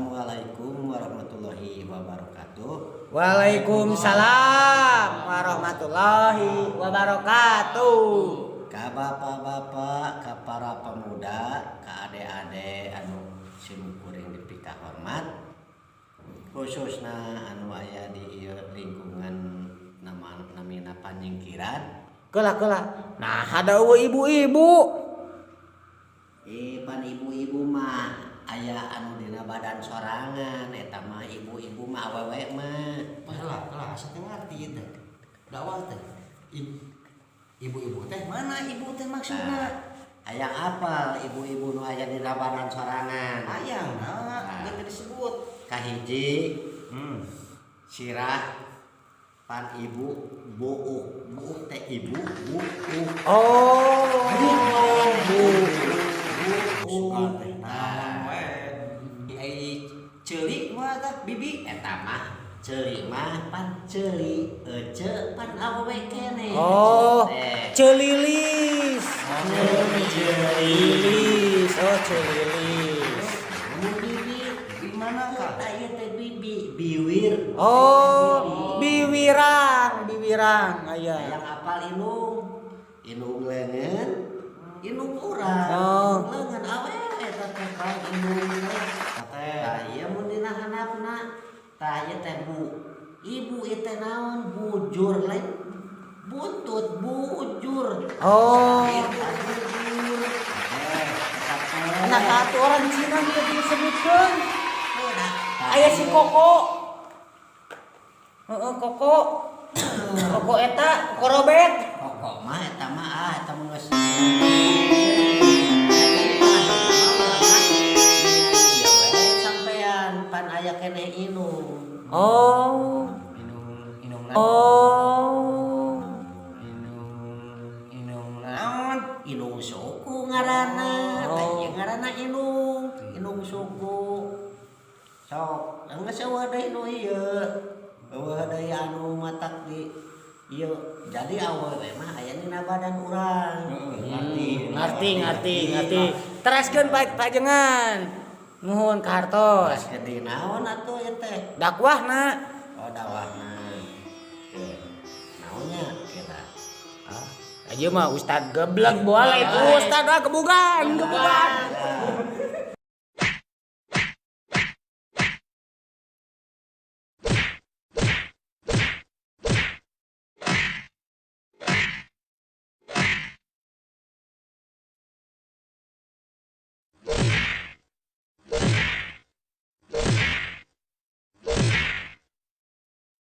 Assalamualaikum warahmatullahi wabarakatuh. Waalaikumsalam warahmatullahi wabarakatuh. Ka bapak-bapak, ka para pemuda, ka ade-ade anu simkuring dipika hormat, khususna anu aya di ieu lingkungan nama namina Panyingkiran. Kela kela. Nah, ada eueuh ibu-ibu. Ih, pan ibu-ibu mah aya anu dina badan sorangan, eta mah ibu-ibu mah awewe mah. Lah, lah, asa teu ngarti ieu teh. Dakwah teh. Ibu-ibu teh mana ibu teh maksudna? Aya apal ibu-ibu nu aya dina badan sorangan? Hayang nah, geus disebut. Kahiji, sirah pan ibu buuk. Buuk teh ibu, buuk. Oh, bu. Suka teh naon we. Ai ceuli mah tah bibi. Eta mah ceuli mah pan ceuli, ece pan awewe keneh. Oh, Teh. Celilis. Ceuli. Lilis. Oh, celilis. Mun bibi Di mana kah? Eta ieu teh bibi, biwir. Oh, biwirang, biwirang aya. Hayang apal indung. Indung leungeun, indung urang. Oh. Indung leungeun awewe eta teh pan indung teh. Teh. Tah ieu mun dina handapna, tah ieu teh bu. Ibu ieu teh naon? Bujur lain buntut, bujur. Oh. Eta bujur. Eh, eta teh. Nah, satu orang Cina juga disebutkan. Tah, Aya si Koko. Heeh, Koko. Koko eta, Koko Robert. Koko mah eta mah ah eta mah geus. Iya we sampean pan aya keneh indung. Oh. Indung indung Oh. Indung indung naon? Indung suku ngaranna. Oh. Tah ieu ngaranna indung, indung suku. Sok, geus euweuh deui nu ieu. Euweuh deui anu matak di ieu. Jadi awewe mah aya dina badan urang. Ngerti. Ngerti, ngerti, ngerti. Teraskeun Pak Pajengan. Nuhun kahartos. Terus di naon atuh ieu teh? Dakwahna. Oh, dakwahna. Oke. Naonnya kira? Ah, aja mah Ustad geblek boleh. Ustad ah gebugan, gebugan.